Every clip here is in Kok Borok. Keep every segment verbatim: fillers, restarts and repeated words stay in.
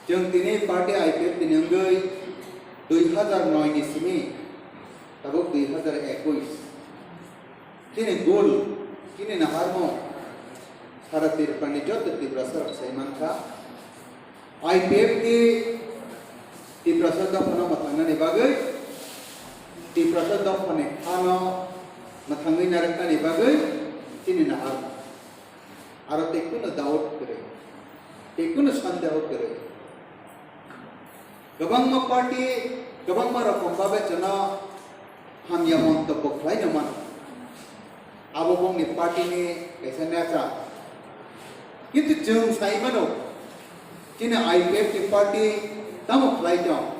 Chwng tini party I P F T ni wngwi dui hazar noi ni simi tabuk dui hazar ekush. Chini goal, chini naharmung sara Tripura ni joto Tiprasa rok sai mankha. I P F T Tiprasa dophano mwthangnani bagwi, Tiprasa dophani hano mwthangwi narwknani bagwi chini naharmung. Aro tei kunu doubt kwrwi, tei kunu sandeho kwrwi. Kwbangma party, kwbangma rokom babe chwngno hamya montobbo khlaino mano. Abo bongni party ni kaisa nature. Kintu chwng sai mano, chini I P F T party tamo khlai tong?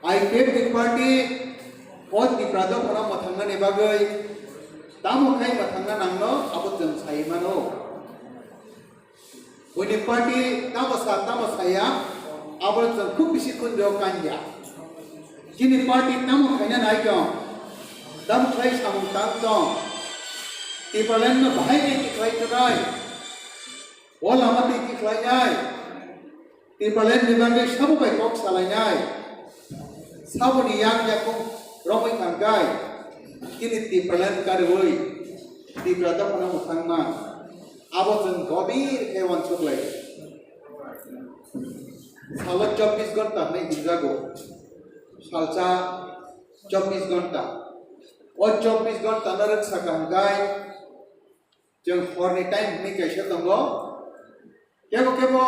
I P F T party o Tipra dophano mwthangnani bagwi tamo khai mwthangna nangno abo chwng sai mano. Buini party tamo sa tamo saya, abo chwng khub bisi khunjo kanya. Chini party tamo khaina nai tong, tamo khlai samung tang tong. Tipraland no bahai khe tikhlai tonai, o lama twi tikhlainai. Tipraland ni bagwi sabo bai kok salainai, saboni yak yakung romwi thangkai, chini Tipraland karwi Tipra dophano mwthangma, abo chwng gobir khe uansuk lai. Salo chobbish ghonta hwnwi hinjago, salsa chobbish ghonta, o chobbish ghonta no rwksa kaham kai. Chwng horni time hwnwi kaisa tongo, kebo kebo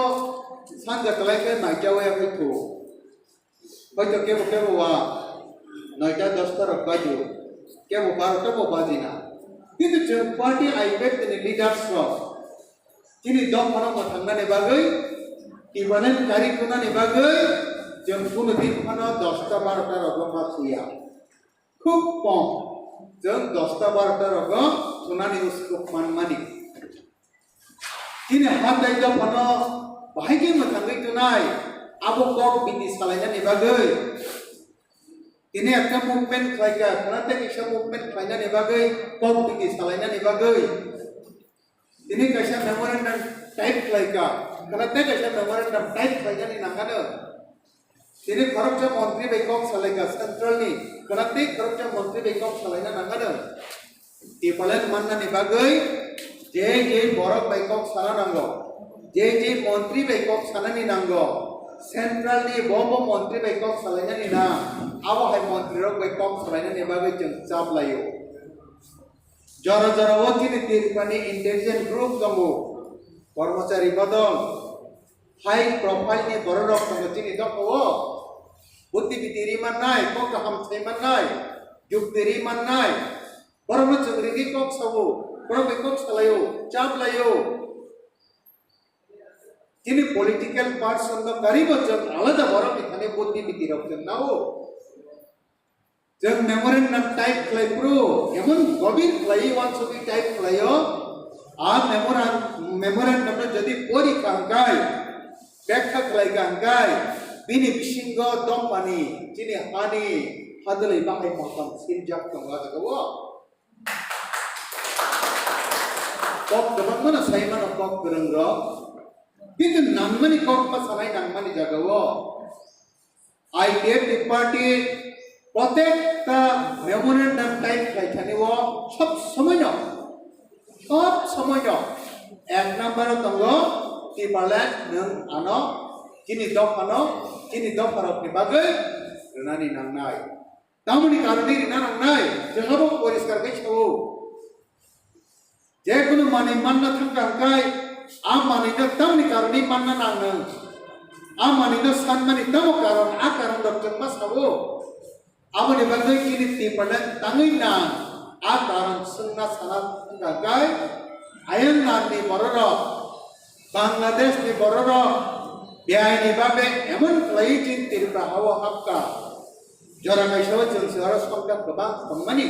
sanja kwlai khe naichawi ya khe thu, hoito kebo kebo wa noita dosta rok bajo, kebo barota bo bajina. Kintu chwng party I P F T ni leaders rok chini dophano mwthangnani bagwi, Tipraland kari kunani bagwi chwng kunu din phano dosta barota rogo ma thuya. Khub kom, chwng dosta barota rogo thunani usuk manmani. Chini hatai dophano bahai khe mwthangwi tonai, abo kok bini salainani bagwi. Tini ekta movement khlaika, khwna tei kisa movement khlainani bagwi, kok bini salainani bagwi. Tini kaisa memorandum type khlaika, khwna tei kaisa memorandum type khlainani nangano. Tini khoroksa montri bai kok salaika central ni, khwna tei khoroksa montri bai kok salaina nangano. Tipraland mannani bagwi je je borok bai kok sana nango, je je montri bai kok sanani nango, central ni bo bo montri bai kok salainani na, abo hai montri rok bai kok salainani bagwi chwng chap laio. Jora jora o chini Tripura ni intelligence group tongo, kormochari bodol, high profile ni borok rok tongo chini dophao. Buddhi biti ri mannai, kok kaham sai mannai, jukti ri mannai, borok no chwng rini kok sao, borok bai kok salaio, chap laio. Chini political person no karibo chwng alada borok ni thani buddhi biti rok chwng nao. Chwng memorandum type khlai phuru, emon gobir khlai uansugwi type khlaio, a memorandum, memorandum no jodi pori kha hwnkhe, bekha khlai kha hwnkhe, bini bisingo dophani, chini hani, hadwlwi bahai motom siljak tongo o jaga o. Kok kwbangma no sai mano kok kwrwng rok, kintu nangmani kok ma sanai nangmani jaga o. I P F T party protekta memorandum type khlai thani o sob somoi no, sob somoi no ek number o tongo Tipraland nwng ano chini dopha no, chini dopha rok ni bagwi rwnani nangnai. Tamoni karoni rina nangnai, chwng abo poriskar khe sao. Je kunu manwi manna thangkha hwnkhe, a manwino tamoni karoni manna nangnai. A manwino sanmani tamo karon, a karon rok chwng ma sao. Aboni bagwi chini Tipraland tangwi nang, a karon swngna sana thangkha hwnkhe, ayang nangni bororok, Bangladesh ni bororok, biaini babe emon khlaiwi chini Tripura hao hapkha. Jora kaisa o chwng se oro songkha kwbang tongmani.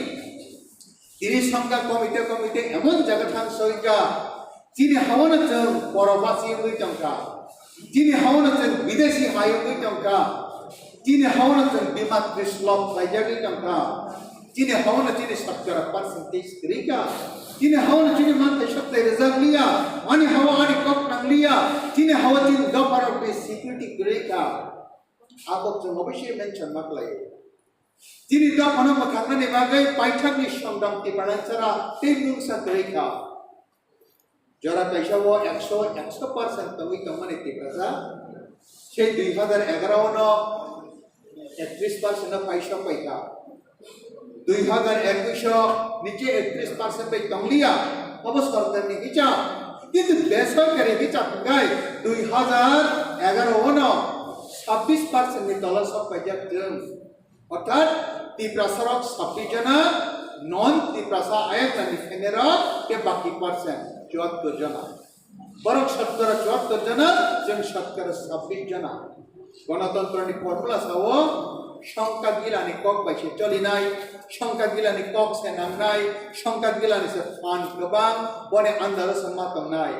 Tini songkha komite komite emon jaga thang soikha. Chini hao no chwng porobachi wngwi tongkha. Chini hao no chwng bidesi hai wngwi tongkha. Chini hao no chwng bimat bislop khlaijagwi tongkha. Chini hao no chini sakchara percentage kwrwi kha. Chini hao no chini manthai sokthai rwjak liya. Ani hao ani kok nang liya. Chini hao chini dopharokni security kwrwi kha. Abok chwng oboisoi mention ma khlai. Chini dophano mwthangmani bagwi paithakni songdam Tiprasara tei mungsa kwrwi kha. Jora kaisa o ekso, ekso percent tongwi tongmani Tiprasa. Sei dui hazar egaro no ektrish percent no paisa paikha. Dui hazar ekush o niche ektrish percent bai tongliya, obo sorkarni hicham. Kintu besorkari hicham hwnkhe dui hazar egaro o no sabbish percent ni tola sok paijak chwng. Orthat Tiprasarok sabbish jona, non Tiprasa ayang nani phenerok ke baki percent, chuattor jona. Borok shotkora chuattor jona, chwng shotkora sabbish jona. Gonotontroni formula sao, songkak gilani kok bai se cholinai, songkak gilani kok se nangnai, songkak gilani se phan kwbang, boni andaro se ma tongnai.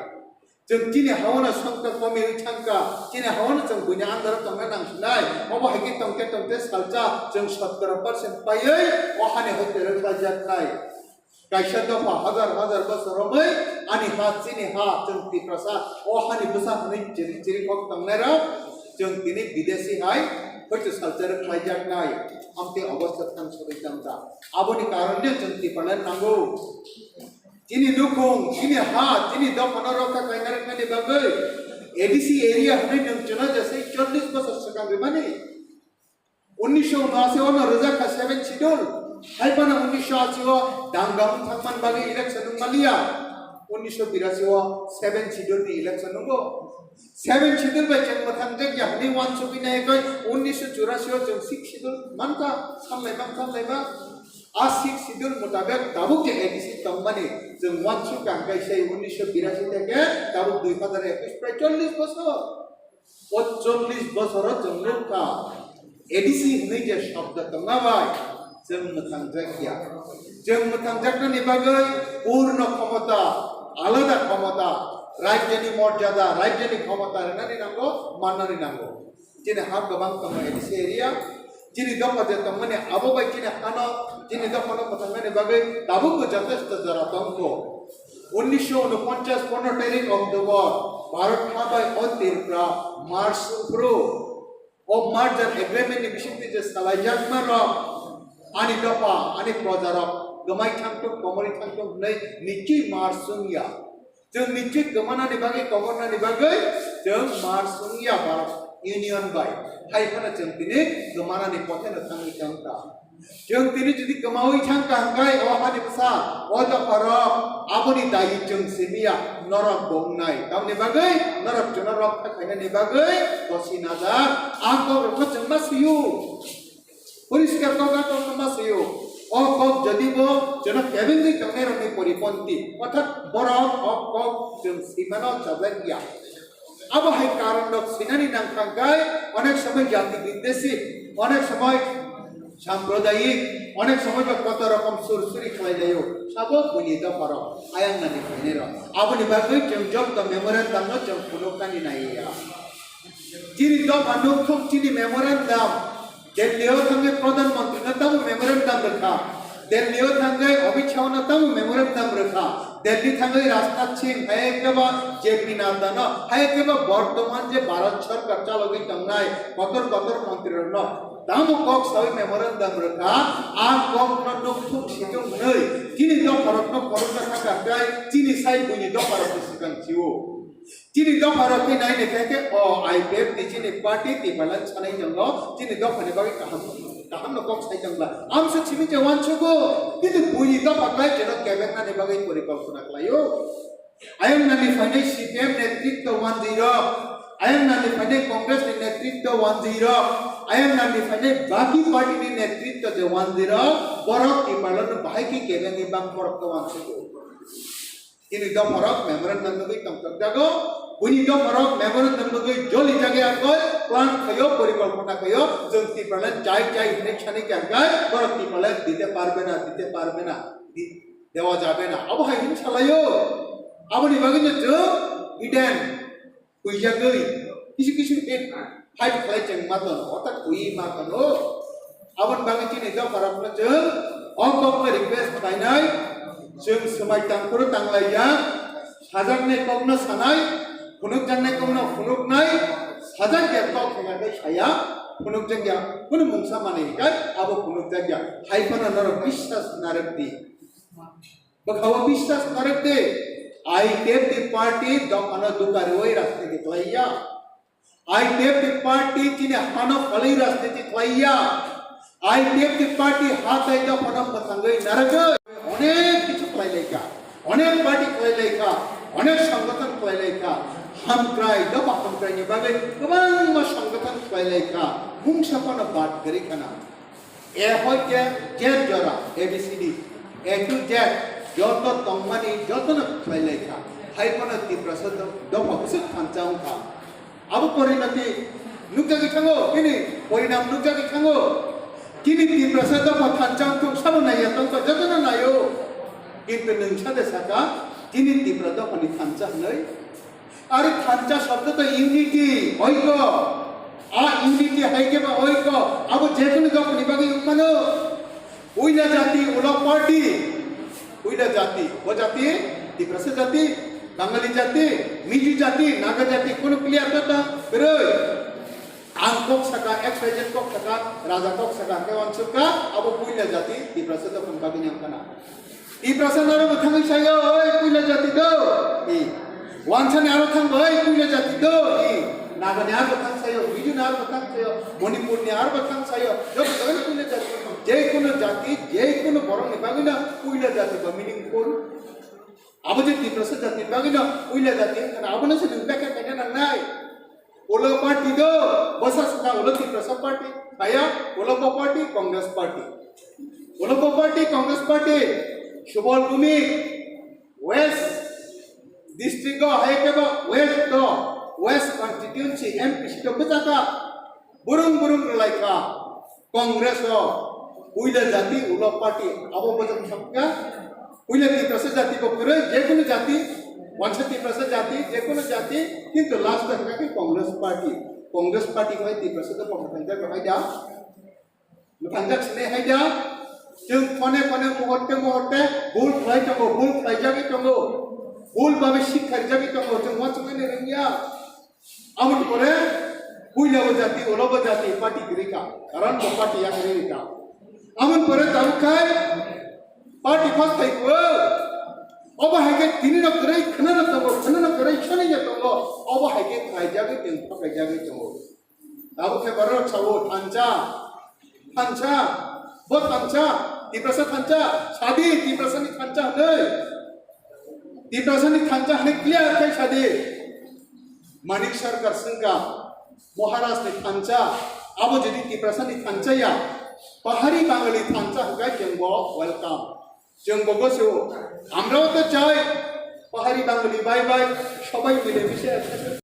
Chwng chini haono songkak komiwi thangkha, chini haono chwng buini andaro tongna nangsinai, obo hai khe tongte tongte salsa chwng shotkora percent paiwi o hani hoite rwkhlaijaknai. Kaisa dopha hazar hazar bosor romwi ani ha, chini ha, chwng Tiprasa o hani bwsa hwnwi chiri chiri kok tongnairok chwng tini bidesi hai hoito salsa rwkhlaijaknai. Amtwi obostha thang sogwi tongkha. Aboni karonno chwng Tipraland nango. Chini nukhung, chini ha, chini dophano rokha khlaina rwknani bagwi A D C area hwnwi nwng chwna jesai chollish bosor swkang rwmani. Unnisho unashi o no rwjak kha seven schedule. Hai phano unnisho ashi o danga wng thangman bagwi election wng maliya. Unnisho birashi o seven schedule ni election wngo. Seven schedule bai chwng mwthang jak ya hwnwi uansugwi nai khe unnisho churashi o chwng six schedule mankha, samlaima, samlaima. A six schedule mutabek tabuk je A D C tongmani chwng uansuk ang khe sei unnisho birashi theke tabuk dui hazar ekush prai chollish bosor. O chollish bosoro chwng nukha, A D C hwnwi je shobdo tongma bai chwng mwthangjakya. Chwng mwthangjaknani bagwi purno khomota, alada khomota, rajyoni morjada, rajyoni khomota rwnani nango, mannani nango. Chini ha kwbang tongo A D C area. Chini dopha je tongmani abo bai chini hano, chini dophano mwthangnani bagwi tabukbo jotesto jora tongkho. Unnisho unoponchas pondro tarik October, Bharat ha bai o Tripura merge wngphuru. O merger agreement ni bisingtwi je salaijakma rok, ani dopha, ani projarok gwmai thangthok, komorwi thangthok hwnwi nichwi merge wngya. Chwng nichwi kwmanani bagwi, kongornani bagwi chwng merge wngya Bharat Union bai. Hai phano chwng tini kwmanani potheno thangwi tongkha. Chwng tini jodi kwmawi thangkha hwnkhe o hani bwsa, o dopharok, aboni dayi chwng simiya, norok bo wngnai. Tamni bagwi norok chwngno rokha khainani bagwi kosi najak. A kokrokno chwng ma swiyo. Poriskar kok a kokno ma swiyo. O kok jodi bo chwngno kebengwi tongnairokni poriponti. Orthat borok o kok chwng swimano chajak ya. Abo hai karon rok swinani nangkha hwnkhe onek somoi jati biddeshi, onek somoi sampradayik, onek somoi ba koto rokom sur suri khlai laio. Sabo buini dopharok, ayang nani phainairok. Aboni bagwi chwng jokto memorandum no chwng phunuknani naiya. Chini dopha nukthok chini memorandum. Delhi o thangwi Pradhan Mantri no tamo memorandum rwkha. Delhi o thangwi Amit Shah no tamo memorandum rwkha. Delhi thangwi Rajnath Singh, hai khe ba J P Nadda no, hai khe ba bortoman je Bharat Sarkar chalogwi tongnai kotor kotor montri rok no tamo kok sawi memorandum rwkha. A kok no nukthuk situng hwnwi chini dopharok no khoroksa thangkha khe chini sai buini dopharok ni swkang sio. Chini dopharok khe naina khe khe o I P F ni chini party Tipraland sanai tongo, chini dophani bagwi kaham, kaham no kok sai tongla. Amsa simi je uansugo, kintu buini dopha khlai cheno kebeng nani bagwi porikolpona khlaio. Ayang nani phainai C P M netritwo uanjwi rok, ayang nani phainai Congress ni netritwo uanjwi rok, ayang nani phainai baki party ni netritwo je uanjwi rok, borok Tipraland no bahai khe kebengwi bang borok to uansugo. Chini dopharok memorandum nugwi tongthokjago. Buini dopharok memorandum nugwi jolijagwi akoi plan khaio, porikolpona khaio, chwng Tipraland chai chai hinwi sani khe hwnkhe borok Tipraland dite parbe na, dite parbe na, di-, dewa jabe na. Abo hai hinwi salaio. Aboni bagwino chwng hidden huijagwi kisu kisu hit fight khlai chwng ma tono, orthat hui ma tono. Aboni bagwi chini dopharokno chwng o kokno request khlainai, chwng swmai tangphuru tanglaijak, sajaknai kokno sanai, phunukjaknai kokno Phunuknai sajak ya tok hwnka tei saya phunukjak ya, kunu mungsa manwi hwnkhe abo phunukjak ya. Hai phano norok biswas narwk di. Bwkhao biswas narwk di. I P F T party dophano duka rwui rajniti khlai ya. I P F T party chini hano phalwi rajniti khlai ya. I P F T party ha tai dophano mwthangwi narwgwi onek kichu khlai lai kha, onek party khlai lai kha, onek songgothon khlai lai kha. Hamkrai, dopha hamkraini bagwi kwbangma songgothon khlai lai kha, mungsa phano bad kwrwi khana. A hoite Z jora, A B C D, A to Z, joto tongmani jotono khlai lai kha. Hai phano Tiprasa do-, dopha bwswk thansa wng kha. Abo porinoti nukjagwi thango, bini porinam nukjagwi thango. Chini Tiprasa dopha thansa wng thung, sabo naiya tongkha, jotono naio. Kintu nwng sade saka, chini Tipra dophani thansa hwnwi. Aro thansa shobdo to unity, oiko. A unity hai khe ba oiko, abo jekunu dophani bagwi wng mano. Puila jati, ulo party. Puila jati, o jati, Tiprasa jati, Bangali jati, Mizo jati, Naga jati, kunu clear kha ta, kwrwi. Ang kok saka, X Y Z kok saka, raja kok saka, khe wansuk kha, abo puila jati, Tiprasa dophani bagwi wng khana. Tiprasa ni aro bwthangwi sayo, "Oi, puila jati do," hi. Wansani aro thang, "Oi, puila jati do," hi. Nagani aro bwthang sayo, Mizo ni aro bwthang sayo, Manipur ni aro bwthang sayo, joto jagani puila jati. Jekunu jati, jekunu borok ni bagwi no puila jati ba meaningful. Abo je Tiprasa jati ni bagwi no puila jati wngkha na, abono se nwng bekha khaina nangnai. Ulo party do, bwsa swkang ulo Tiprasa party, kaya, ulo bo party, Congress party. Ulo bo party, Congress party, Subal Bhumik, West district o, hai khe bo West do, West constituency M P seat o bwchaka, burung burung rwlai kha. Congress o puila jati ulo party abo bwswk sakya, puila Tiprasa jati bo kwrwi, jekunu jati, wansa Tiprasa jati, jekunu jati, kintu last o hwnkha khe Congress party. Congress party bai Tiprasa dophano thangjakma hai da, thangjaksinai hai da. Chwng khone khone muhurte muhurte bul khlai tongo, bul khlaijagwi tongo, bul babe sik kharijagwi tongo, chwng uansuknani rwngya. Amoni pore puila bo jati, ulo bo jati party kwrwi kha, karon bo party ya kwrwi kha. Amoni pore tabuk khai party phas khai kwrwi. Obo hai khe tini no kwrwi, khwna no tongo, khwna no kwrwi, soni no tongo. Obo hai khe khaijagwi tong, khaijagwi tongo. Tabuk khe borok rok sao thansa, thansa, bo thansa, Tiprasa thansa, sadi Tiprasa ni thansa hwnwi. Tiprasa ni thansa hwnwi clear khai sadi. Manik Sarkar swngkha, Maharaj ni thansa, abo jodi Tiprasa ni thansa ya, Pahari Bangali thansa hwnkhe chwng bo welcome. Chwng bo gosio, amrao to chai, Pahari Bangali bye bye, sobai mile mise